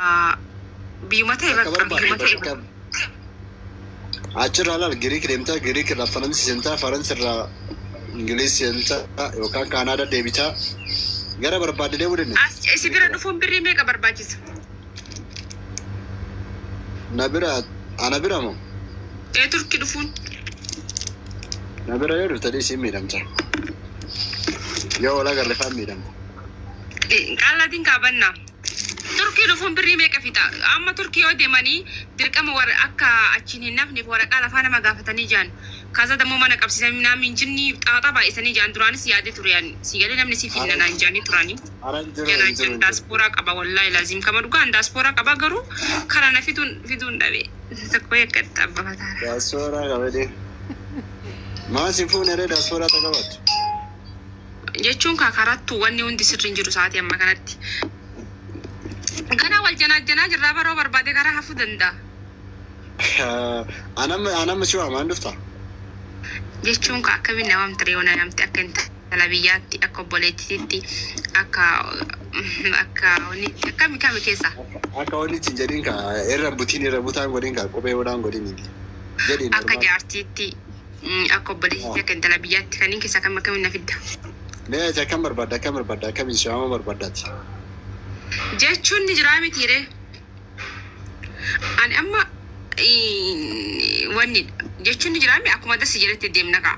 Biyyuma ta'e Bakka bakka barbaadde biyyuma ta'e. bakka achirraa laal Giriik deemtaa, Giriik irraa Faransi seentaa, Faransi irraa Ingiliz seentaa yookaan Kaanaadaa deebitaa, gara barbaadde deemuu dandeessa. As isi bira dhufuun birrii meeqa barbaachisa? Na bira, ana bira moo? Ee, Turkii dhufuun. Na bira yoo dhufte isiin miidhamta. Yoo wal agarre faan miidhamta. Qaallaatiin kaabannaa. Turkii dhufuun birrii meeqa fixa? Amma Turkii yoo deemanii dirqama warra akka achiin hin nafneef waraqaa lafaa nama gaafatanii jiran. Kaza dammoo mana qabsiisanii naan jinni xaaxaa baay'isanii jiran, duraanis yaadee ture ani. Si galee namni si finna naan jedhanii turanii. Ara hin jiru, Janaa hin jiru, jiran hin jiru. Daaspooraa qaba, wallaahi laazim kama dhugaan daaspooraa qaba, garuu karaa na fiduun dhabe. Tokko eeggatti abbafataara. Daaspooraa qabadee. Maa si fuune ree daaspooraa ta'e qabaattu? Jechuun kaa karattuu wanni hundi sirri hin jiru sa'aatii amma kanatti. Ganaa wal janaa janaa jirraa baroo barbaade karaa hafuu danda'a. Anamma si waamaan dhufta? Jechuun ka akkamiin namam ture yoo namti akka intala biyyaatti, akka obboleettititti, akka wannitti, akkami kami keessa. Akka wanni ittiin jedhin ka irra butiin irra butaan godhin ka kophee godhaan godhin jedhin. Akka jaartiitti, akka obboleettiitti, akka intala biyyaatti kanneen keessaa kam akkamiin na fidda? Mee ati akkam barbaadda, akkam barbaadda, akkamiin si waamuu barbaaddaati? Jechuun ni jiraa mitiire. Ani amma wanni jechuun ni jiraa mi, akkuma dasi jedhetti deemna kaa.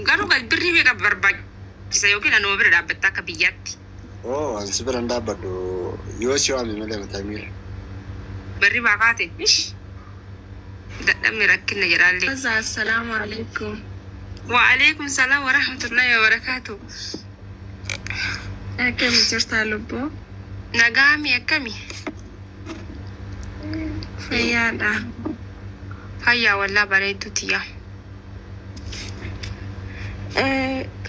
Garuu birrii meeqa barbaachisa yookiin anuma bira dhaabbatta akka biyyaatti? Oo, ani si bira hin dhaabbadhu yoo si waame malee mataa miila. Birrii baakaate. Ish. Dadhabni rakkinna jedhaallee. Assalaamu alaikum. Wa'alaikum salaam wa rahmatullahi wa barakaatu. Akkam jirtaa lubbuu? Nagaami, akkami? Fayyaadha. Fayyaa wallaa, bareedduu tiyya.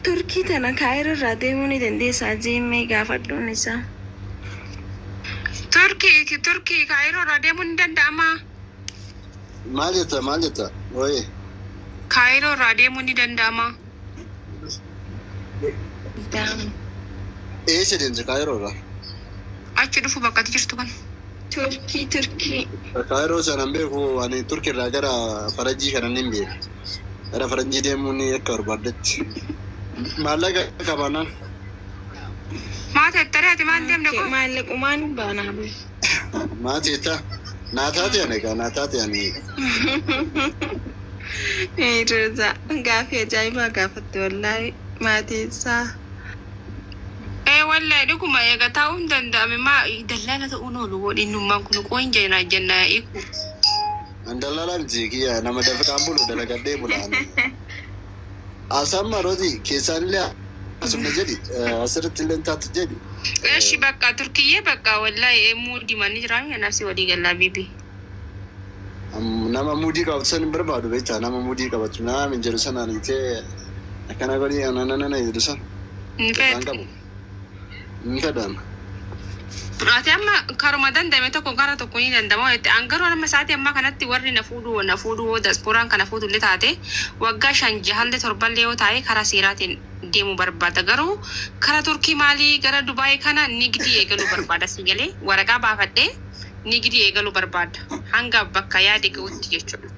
Turkii tana Kaayiroo irraa deemuu ni dandeessaa jeemee gaafadhuun isaa. Turkii Kaayiroo irraa deemuun ni danda'amaa? Maal jetta, maal jetta? Ooyee. Kaayiroo irraa deemuun ni danda'amaa? Daamu. Eessa deemte Kaayiroo irraa? Achi dhufu bakka ati jirtu kan. Turkii, Turkii. Kaayiroo sana hin beeku, ani Turkii irraa gara Farajii kana hin beeku. Gara Farajii deemuun akka barbaaddetti. Maallaqa qabaannaan. Maa teettaree, ati maan deemne koo? Maallaqumaan baanaa. Maa teetta? Naa taate ani egaa, naa taate ani. Roza, gaafii ajaa'ibaa gaafatte wallaahi, maatii isaa. Ee wallahi, dhuguma eega taa'uu hin danda'ame, maa dallaala ta'uun oolu godhinnummaan kun qooyin jenna jenna iku. An dallaalaa miti kiyya, nama dafqaan bulu, dalagadhee bula ani. Asaan rooti keessaanillee asumna jedhi, asirratti illee taatu jedhi. Eshi, bakka Turkiyyee, bakka wallahi muudii manni jiraami nafsi walii gallaa bibi. Nama muudii qabatu san hin barbaadu beektaa, nama muudii qabatu nama hin jedhu sanaan itee akkana godhi ananana jedhu san. Hin Isaan feetu. qabu. Hin fedhan. Ati amma karuma danda'ame tokko gara tokko ni danda'ama jette. An garuu amma sa'aatii ammaa kanatti warri na fuudhuu diasporaan kana fuudhullee taate waggaa 5 jahallee torballee yoo taa'e karaa seeraatiin deemuu barbaada. Garuu kara Turkii maalii gara Dubaayii kana nigdii eegaluu barbaada, si galee waraqaa baafadhee nigdii eegaluu barbaada. Hanga bakka yaade ga'utti jechuudha.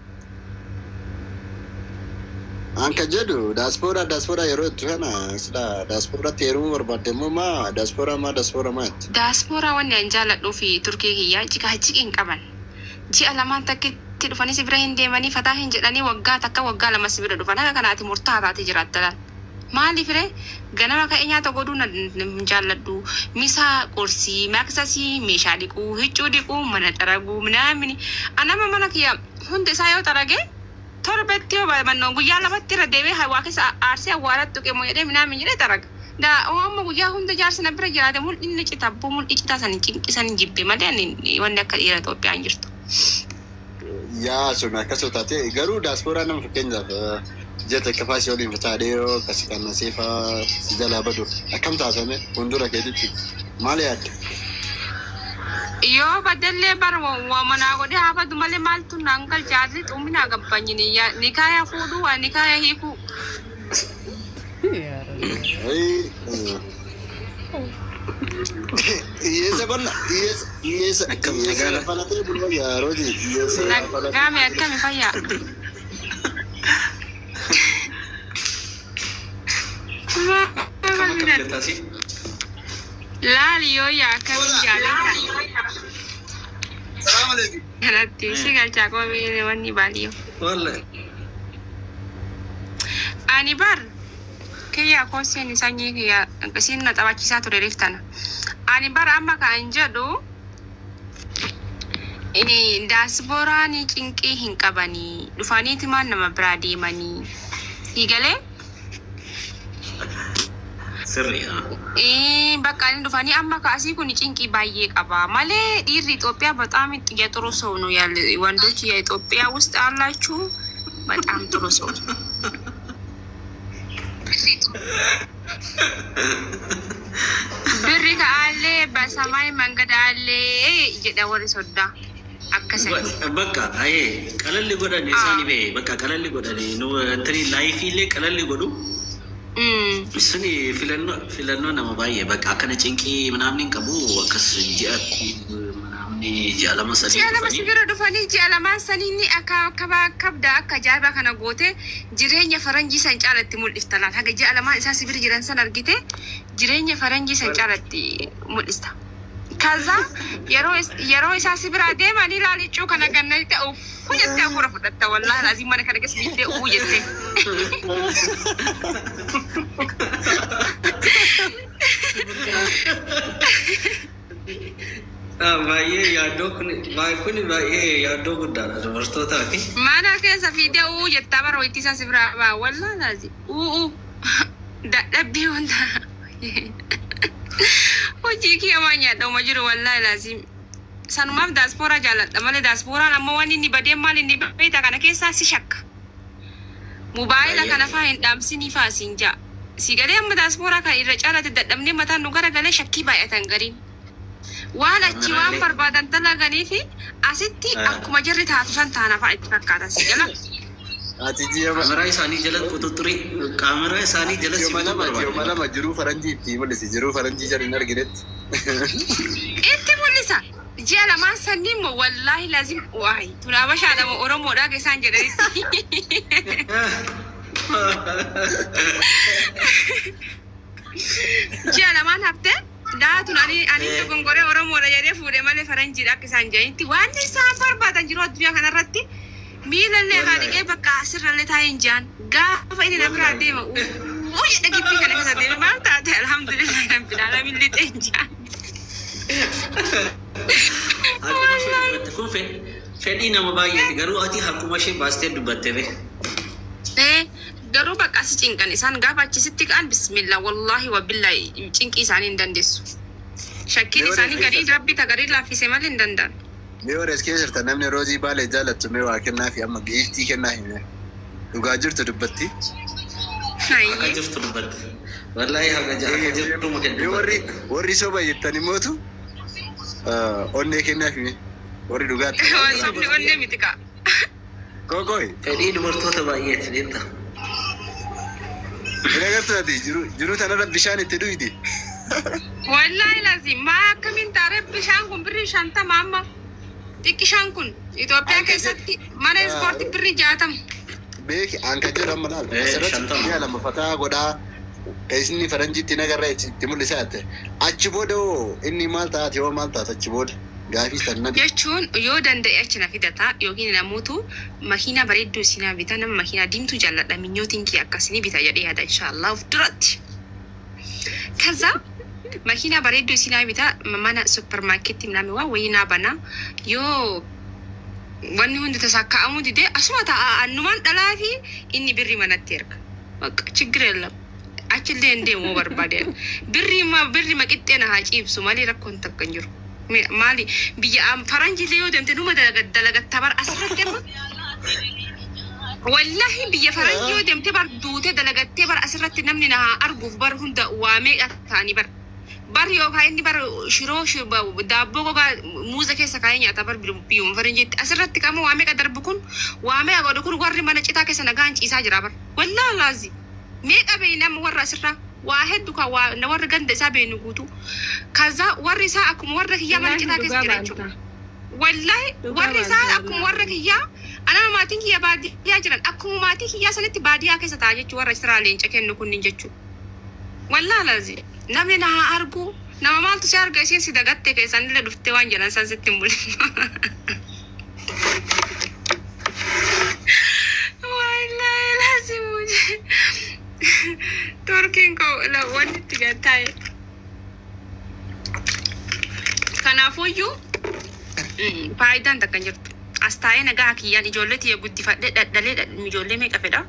An kan jedhu daaspooraa yeroo jettu kana sila daaspooraatti heerumuu barbaadde immoo maa daaspooraa maa jetti? Daaspooraa wanni an jaalladhuu fi Turkii kiyyaa jiqaa jiqi hin qaban. Ji'a lamaan takkitti dhufanii si bira hin deemanii, fataa hin jedhanii, waggaa takka waggaa 2 si bira dhufan, haga kanaati murtaa taate jiraatta laal. Maaliif ree, ganama ka'ee nyaata godhuu na hin jaalladhu. Misaa, qorsii, maksasii, meeshaa dhiquu, huccuu dhiquu, mana xaraguu, minaamini. Anama mana kiyya hunda isaa yoo xaragee torbetti yoo mannoo guyyaa lamatti irra deemee waa keessa aarsee awwaaratti tuqee moo jedhee minaamin jedhee xaraga. Da amma guyyaa hunda jaarsi na bira jiraate mul'inni cita abboo, mul'i citaa san cinqisan jibbe malee ani wanni akka dhiira Itoophiyaa hin jirtu. Yaa, sun akkasuma taate, garuu daaspooraa nama fakkeenyaaf ji'a takka faa si waliin fitaadhee yoo akkasi kan seefaa si jalaa badu akkam taasifame fuuldura keetitti maal yaadda? Yoo badellee bar waa manaa godhee haa badu malee maaltu naan galcha, arri xuminaa gabbanyini nikaaya fuudhuu waa nikaaya hiikuu. Ayii. Hiyyeessa bal'a hiyyeessa hiyyeessa Akkam hiyyeessa nagaadha. falatee bulma yaa Roozii hiyyeessa falatee. Nagaame akkami fayyaa? Akkam akkam jirtaasi? Laali yoo yaa akkamiin jaalladha. Salaam alaikum. Kanatti si galchaa qophii wanni baaliyo. Wallahi. Ani bar kiyya kooseen sanyii kiyya isin na taphachiisaa ture riftana. Ani bar amma kan jedhu daasbooraan cinqii hin qabanii dhufaniiti maan nama biraa deemanii. Hiigalee? Sirri. Bakka inni dhufanii amma kaasii kun cinqii baay'ee qaba malee dhiirri Itoophiyaa በጣም የጥሩ ሰው ነው ያለ ወንዶች የኢትዮጵያ ውስጥ አላችሁ በጣም ጥሩ ሰው ነው። ብር ከአለ በሰማይ መንገድ አለ jedha warri soddaa akkasatti. Bakka ayee qalalli godhan isaani bee bakka qalalli godhan nu intini laayifiillee qalalli godhu. Suni filannoo nama baay'ee bakka akkana cinqii ምናምን hin qabu akkas ji'atti ምናምን ji'a lama sadii Ji'a lama dhufanii. si bira dhufanii ji'a lamaan sanii ni akka kabda akka ajaa'ibaa kana goote jireenya faranjii san caalatti mul'ifta laata. Haga ji'a lamaan isaa si bira jiran san argite jireenya faranjii san caalatti mul'ista. Kaza yeroo isaa si biraa deemanii laalichuu kana gannatti uffuu jettee hafuura fudhatta wallaahi laazim mana kana keessa biittee uffuu jettee. Baay'ee yaaddoo kun kun baay'ee yaaddoo guddaadha dubartootaa fi. Mana keessa fiidee uu jettaa bara wayitii isaa si biraa baa wallaahi laazim uu dadhabbii wanta hojii kiyya maa nyaadha jiru wallaahi laazim. Sanumaaf daaspooraa jaalladha malee daaspooraan ammoo waan inni badee maal inni beekta kana keessaa si shakka. Mobaayila kana faa hin dhaamsinii faa siin ja'a. Si galee amma daaspooraa kan irra caalatti dadhabnee mataan nu garagalee shakkii baay'atan gariin. Waan achi waan barbaadan dalaganii fi asitti akkuma jarri taatu san taana faa itti fakkaata si gala. Ati ji'a Kaameraa isaanii jala quxuxurii kaameraa isaanii jala si ji'uma bituu lama ji'uma barbaadu. lama jiruu faranjii itti mul'isi jiruu faranjii jala hin arginetti. Itti mul'isa. Ji'a lamaan sanni immoo wallaahi laazim waayi tun Habashaadha moo Oromoodha akka isaan jedhanitti. Ji'a lamaan haftee daatun ani dogongoree Oromoodha jedhee fuudhee malee faranjiidha akka isaan jedhanitti waan isaan barbaadan jiru addunyaa kanarratti miilallee irraa dhiqee bakka asirrallee taa'ee hin ji'an gaafa inni na biraa deema uu jedhe gibbii kana keessa deeme maal taate alhamdulillahi rabbil alamin lixee hin ji'an. Haquma ishee dubbatte kun fedhii nama baay'eeti garuu ati haquma ishee baastee dubbatte bee. Garuu bakka asi cinqan isaan gaafa achisitti ka'an bismillah wallaahi wabillahi cinqii isaanii hin dandeessu. Shakkiin isaanii garii rabbi ta garii laaffise malee hin danda'an. Mee warra as keessa jirtan namni Roozii Baalee jaallattu mee waa kennaa fi amma giiftii kennaa hime. Dhugaa jirtu dubbatti. Akka jirtu dubbatte. Wallaahi haqa akka jirtu ma Mee warri dubbatte. warri soba jettan immootu onnee kennaa hime. Warri dhugaatti. Sobni onnee miti ka'a. Kookooyi. Fedhii dubartoota baay'eeti beektaa. Hin agartu ati jiruu tanarra bishaan itti dhuydi. Wallaahi laazim maa akkamiin taaree bishaan kun birrii 50 amma xiqqishaan kun Itoophiyaa keessatti mana ispoortii birrii 60. Beeki an kan jedhu amma laal. Asirratti 50. ji'a lama fataa godhaa. Inni faranjiitti nagarra itti mul'isaa jette. Achi booda hoo inni maal taate yoo maal taate achi booda gaafii sannan. Jechuun yoo danda'e achi na fidata yookiin namoota makiinaa bareedduu isinaa bita nama makiinaa diimtuu jaalladha minyootiin kee akkasii bita jedhee yaada inshaallah of duratti. ከዛ makiinaa bareedduu isinaa bita mana supermarketii ምናምን waa wayii naa bana yoo wanni hundi tasakka'amuu didee asuma ta'a annumaan dhalaa fi inni birrii manatti erga. Bakka ችግር የለም achillee hin deemu barbaade birrii ma birrii maqixxee na haa ciibsu malee rakkoon takka hin jiru. Maali biyya faranjiillee yoo deemte numa dalagatta bara asirratti amma wallahi biyya faranjii yoo deemte bar duutee dalagattee bar asirratti namni na haa arguuf bar hunda waa meeqa ta'anii bar bar yookaan inni bar shiroo daabboo gogaa muuza keessa kaayee nyaata bar biyyuma faranjiitti asirratti qaama waa meeqa darbu kun waa meeqa godhu kun warri mana citaa keessa nagaan ciisaa jira bar wallaahi laazi meeqa beeyi nama warra asirraa Waa hedduu kan waa warra ganda isaa beenu guutuu. Kaza warri isaa akkuma warra kiyyaa mana citaa keessa jira jechuudha. Wallahi warri isaa akkuma warra kiyyaa anama maatiin kiyya baadiyyaa jiran akkuma maatii kiyyaa sanitti baadiyyaa keessa ta'a jechuudha warra siraa leenca kennu kunniin jechuudha. Wallahi lazi namni na haa argu nama maaltu si arga isiin si dagatte keessan illee dhuftee waan jedhan san sitti hin mul'in. Wallahi lazi muje Turkiin koo wanni itti gattaa'e. Kanaafuyyuu faayidaan takka hin jirtu. As taa'ee nagaa kiyyaan ijoollee tiyya guddifadhee dhadhalee ijoollee meeqa fedha?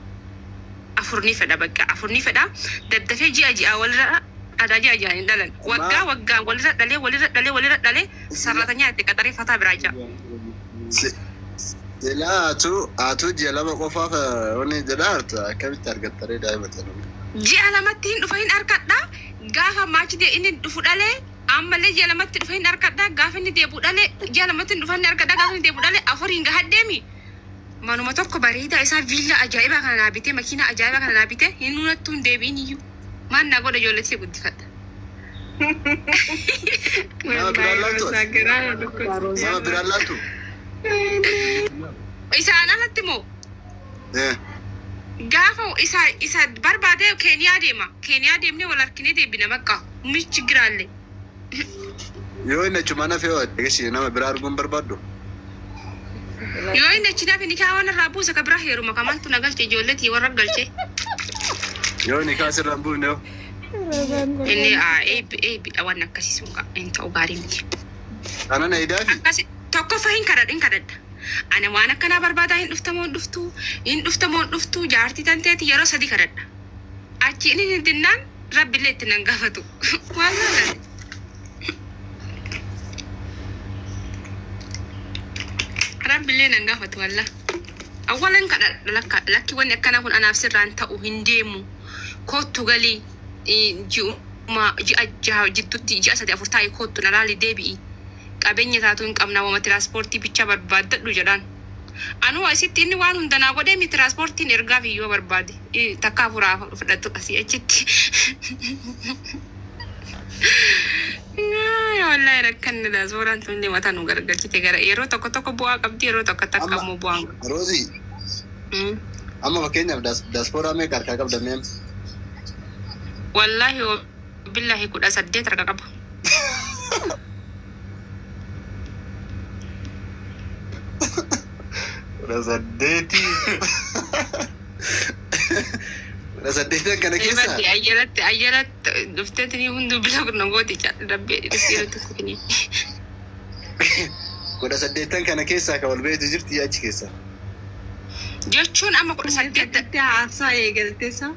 Afur ni fedha bakka afur ni fedha. Daddafee ji'a ji'a walirra adaa ji'a ji'aan hin dhalan. Waggaa waggaan walirra dhalee walirra dhalee walirra dhalee sarratanyaa itti qaxaree fataa biraa jira. Silaa atuu ji'a lama qofaaf wanni jedhaa jirta akkamitti argattaree daa'ima sana? Ji'a lamatti hin dhufa hin harkadha. Gaafa maachi inni dhufu dhalee ammallee ji'a lamatti dhufa hin harkadha. Gaafa inni deebi'u dhalee ji'a lamatti hin dhufa hin harkadha. Gaafa inni deebi'u dhalee afuriin gahadheemi. Manuma tokko bareedaa isaa viillaa ajaa'ibaa kana naa bitee makiinaa ajaa'ibaa kana naa bitee hin nunattuu hin deebi'in iyyuu. Maal naa godha ijoollee ishee guddifadha. Nama biraan laaltu? Nama biraan laaltu? Isaan alatti moo gaafa isa barbaadee Keeniyaa deema. Keeniyaa deemnee wal harkinee deebina bakka michi giraalle. Yoo inni achumaan hafee eegasi nama biraa arguun barbaaddu? Yoo inni achi naaf inni kaawwan irraa buusa ka biraa heeruma ka maaltu na galche ijoollee tiyya warra galche. Yoo inni kaas irraa hin buufne hoo? Inni eebbidha waan akkasii sun hin ta'u gaarii miti. Kana na hidaafi? Akkasi tokkoffaa hin kadhadha hin kadhadha. Ani waan akkanaa barbaadaa hin dhuftamoo hin dhuftuu hin dhuftamoo hin dhuftuu jaartii tan teeti yeroo sadi kadhadha. Achi inni hin dinnaan rabbillee itti nan gaafatu. Waan laalani. Rabbillee nan gaafatu wallah. Awwalan kadhadha lakka lakki wanni akkanaa kun anaaf sirraan ta'u hin deemu. Kottu galii ji'uma ji'a jaha jidduutti ji'a sadi afur taa'e kottu na laali deebi'i. Qabeenya taatu hin qabna wama tiraanspoortii bicha barbaaddadhu jedhaan. Anuu asitti inni waan hunda naa godhee mi tiraanspoortiin ergaaf iyyuu barbaade. Takka afuraa fudhatu asii achitti. Wallahi rakkanni daasporaan tun mataa nu gargalchite gara yeroo tokko tokko bu'aa qabdi yeroo tokko takka immoo bu'aa hin qabdu. Roozii amma fakkeenyaaf daasporaa meeqa harkaa qabda mee? Wallahi billahi 18 harka qaba. 18. 18 kana keessa? Ibaddi ayyaratti ayyaratti dhufteetini hunduu bila na gooti rabbee dhiirri tokko kini. 18 kana keessaa kan wal beektu jirti achi keessa. Jechuun amma 18 Haasaa eegalte isa.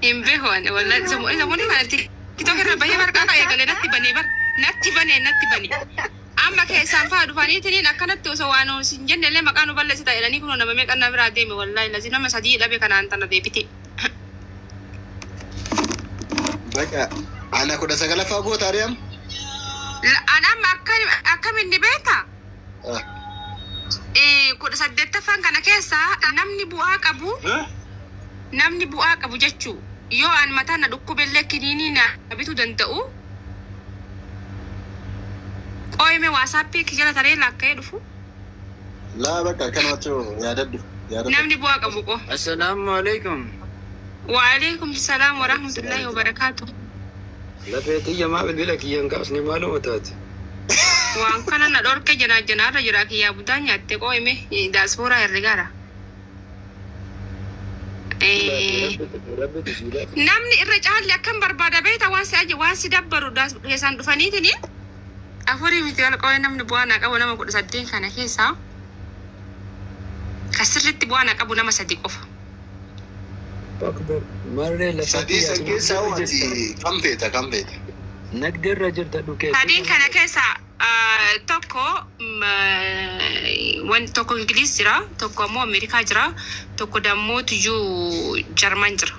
Hin beeku ani wallahi sammuu kana tiktok irra bahee barqaa kan eegalee natti banee bar natti banee natti banee. Amma keessaan fa'aa dhufaniitiin akkanatti osoo waan hin jenne illee maqaa nu balleessita jedhanii kunoo nama meeqa na biraa deeme wallahi lazi nama sadii dhabe kanaan tana deebite. Baqa ana 19ffaa goota ari'am? Ana amma akkam inni beektaa? 18ffaan kana keessa namni bu'aa qabu namni bu'aa qabu jechuu yoo an mataa na dhukkubellee kiniinii na bituu danda'u qooyime waasaappii jala taree laakka'ee dhufu. Laa bakka akkanumatti yaadadhu. Namni bu'aa qabu qo. Assalaamu alaikum. Waalaikum salaam wa rahmatullahi wa barakaatu. Lafee xiyya maa bilbila kiyya hin kaasne maaluma taate? Waan kana na dhorke janaa janaarra jira kiyyaa budaa nyaatte qooyime daaspooraa herregaara. Namni irra caalle akkam barbaada beektaa waan si aje waan si dabbaru keessaan dhufaniitini afurii miti wal qooyee namni bu'aa naa qabu nama 18 kana keessaa ka sirriitti bu'aa naa qabu nama sadi qofa. Sadii san keessaa ati kam feeta kam feeta? Nagdeerra jirta dhukee. Sadiin kana keessa tokko wanti tokko Ingiliz jira, tokko ammoo Ameerikaa jira, tokko dammoo tuyyuu Jarman jira.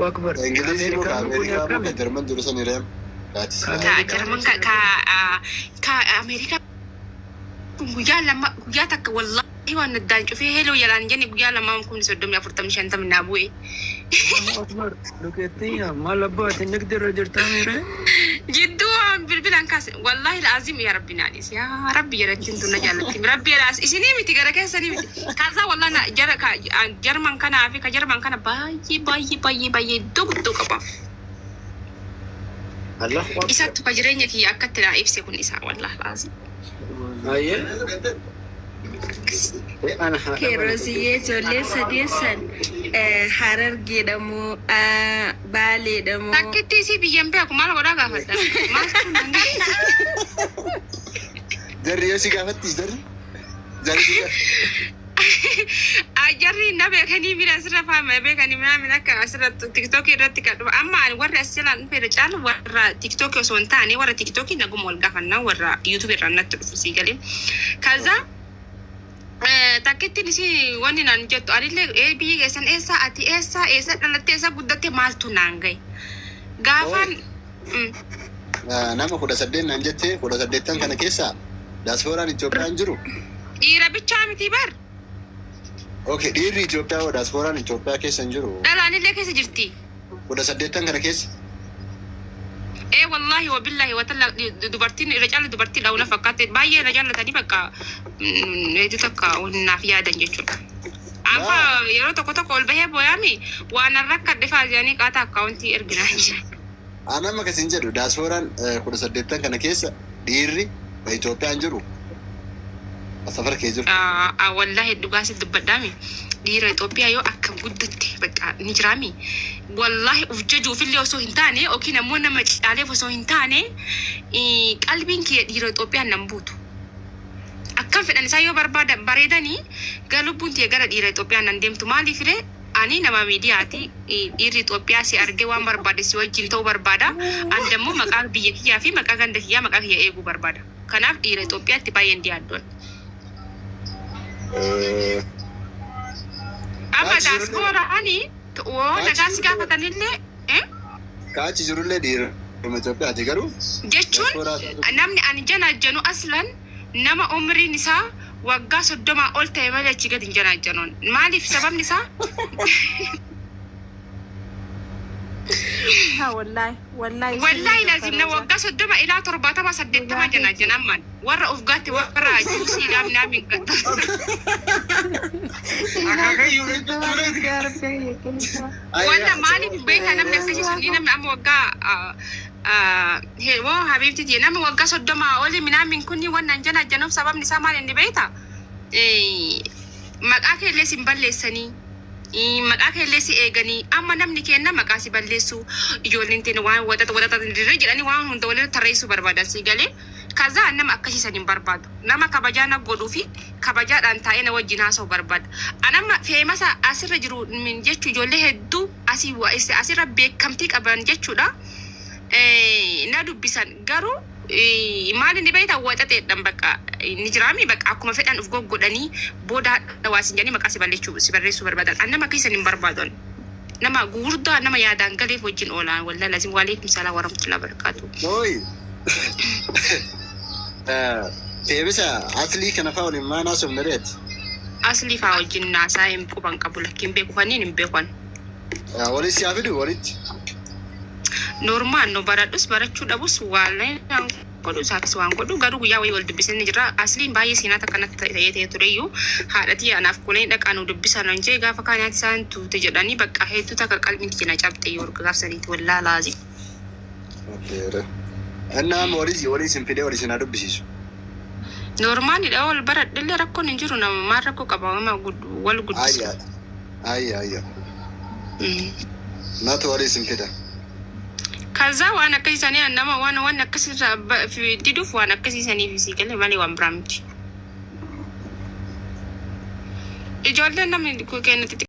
Akbar. Ingilizii moo ka Ameerikaa moo ka Jarman jiru san hiree? Ka Jarman ka Ameerikaa kun guyyaa lama guyyaa takka wallahi waan addaan cufee heloo jalaan jenne guyyaa lama kumni soddomii afurtamii shantamii naa bu'e. Allahu Akbar. Lukeettii maal abbaati nigdi irra jirtaa miire? Jidduu waan bilbilaan kaase wallaahi laazim yaa rabbi naadhis yaa rabbi jalattiin tun na jaallatti rabbi jalaas isinii miti gara keessanii miti kaasaa wallaahi na jara ka jarman kanaa fi ka jarman kana baay'ee baay'ee baay'ee baay'ee iddoo guddoo qabaaf. Allahu Akbar. Isattu ka jireenya kiyya akkatti naa ibse kun isaa wallaahi laazim. Ayyee. Ana haadha mana Keerosiyyee ijoollee sadeessan Harargeedha moo Baaleedha moo Takkitti isii biyyan beeku maal godhaa gaafadha. Maaltu nan gahe? Jarri yoo si gaafattis jarri. Jarri si gaafatti. Jarri na beekanii mira asirra faama beekanii minaamin akka asirra tiktookii irratti kan dhufa. Amma ani warri as jalaan dhufeera caalu warra tiktookii osoo hin taane warra tiktookii naguma wal gaafannaa warra yuutuubii irraa natti dhufu sii galee. Kaza takkittiin isii wanni naan jettu anillee biyyi keessan eessa ati eessa eessa dhalattee eessa guddatte maaltu naan gahe. Gaafaan Nama 18 naan jettee 18n kana keessa daaspooraan Itoophiyaa hin jiru. Dhiira bichaa miti bar. Okay, dhiirri Itoophiyaa hoo daaspooraan Itoophiyaa keessa hin jiru. Dhalaanillee keessa jirti. 18n kana keessa. Ee wallahi wabillahi watalla dubartiin irra caala dubartii dhauna fakkaate baay'ee irra jaallatanii bakka hedduu takka naaf yaadan jechuudha. Amma yeroo tokko tokko ol bahee booyaami waan har'a akka dhifaa jedhanii qaata akkaawuntii erginaa jira. Ani amma kasin jedhu daaspooraan 18n kana keessa dhiirri Itoophiyaa hin jiru. Safar kee jiru. Wallahi dhugaa si dubbadhaami dhiira Itoophiyaa yoo akkam guddatte bakka ni jiraami. Wallahi uf jajuufillee osoo hin taane yookiin ammoo nama caaleef osoo hin taane qalbiin kiyya dhiira Itoophiyaa nan buutu. Akkam fedhan isaa yoo barbaada bareedanii gara lubbuun tiyya gara dhiira Itoophiyaa nan deemtu maaliif ree ani nama miidiyaati dhiirri Itoophiyaa si argee waan barbaade si wajjin ta'uu barbaada. Ani dammoo maqaa biyya kiyyaa fi maqaa ganda kiyyaa maqaa kiyya eeguu barbaada. Kanaaf dhiira Itoophiyaatti baay'een diyaaddoon. Amma daasporaani woo nagaa si gaafatanillee Kaachi jirullee dhiiruma Itoophiyaati garuu. Jechuun namni ani janaajjanu aslan nama umriin isaa waggaa 30 ol ta'e malee achi gadi hin janaajjanuun. Maaliif sababni isaa? Ha wallahi wallahi. Wallahi lazim na waggaa 30 ilaa 70 80 janaajjan ammaan warra of gaatte warra juusii dhaabnaa min gatta. Walla maaliif beekaa namni akkasii sun namni amma waggaa woo habiibti tiye namni waggaa 30 oli minaamin kunni wannan janaajjanuuf sababni isaa maal inni beektaa? Maqaa keellee sin balleessanii maqaa keellee si eeganii amma namni kenna maqaa si balleessu ijoolleen teen waan waxata waxata dirree jedhanii waan hunda walirra tarreessuu barbaadan si galee kazaa nama akkasii san hin barbaadu nama kabajaa na godhuu fi kabajaadhaan taa'ee na wajjin haasa'u barbaada. Anamma feemasa asirra jiru jechuu ijoollee hedduu asii asirra beekamtii qaban jechuudha. Na dubbisan garuu maal inni beektaa waxateedhaan bakka ni jiraami bakka akkuma fedhan of goggodhanii booda hawaasni jedhanii maqaa si balleessuu si barreessuu barbaadan. An nama akkasii san hin barbaadan. Nama gurguddaa nama yaadaan galeef wajjin oolaan wallahi lazim waalaikum salaam warahmatullahi wabarakatuh. Oi. Deebisa aslii kana fa'aa waliin maal haasofna reeti? Aslii fa'aa wajjin naasaa hin quban qabu lakkiin beeku kanneen hin beekan. Walitti siyaa fidu walitti. Normaal no baradhus barachuu dhabus waan godhu isaafis waan godhu garuu guyyaa wayii wal dubbisanii jira. Asliin baay'ee seenaa takka natti ta'ee ta'ee tureyyuu haadhatii anaaf kuleen dhaqaa nu dubbisan hin jee gaafa kaan nyaati isaan tuute jedhanii bakka hedduu takka qalbiin tiyya na cabxe yoo gaafsaniiti wallaa laazi. Innaa amma walii walii isin fidee walii isin haa dubbisiisu. Normaalidha wal baradhillee rakkoon hin jiru nama maal rakkoo qaba nama wal guddisu. Ayya ayya ayya. Natu walii isin fida. Kaza waan akkasiisanii nama waan waan akkasirraa diduuf waan akkasiisaniif sii galee malee waan biraa miti. Ijoolleen namni kennatti.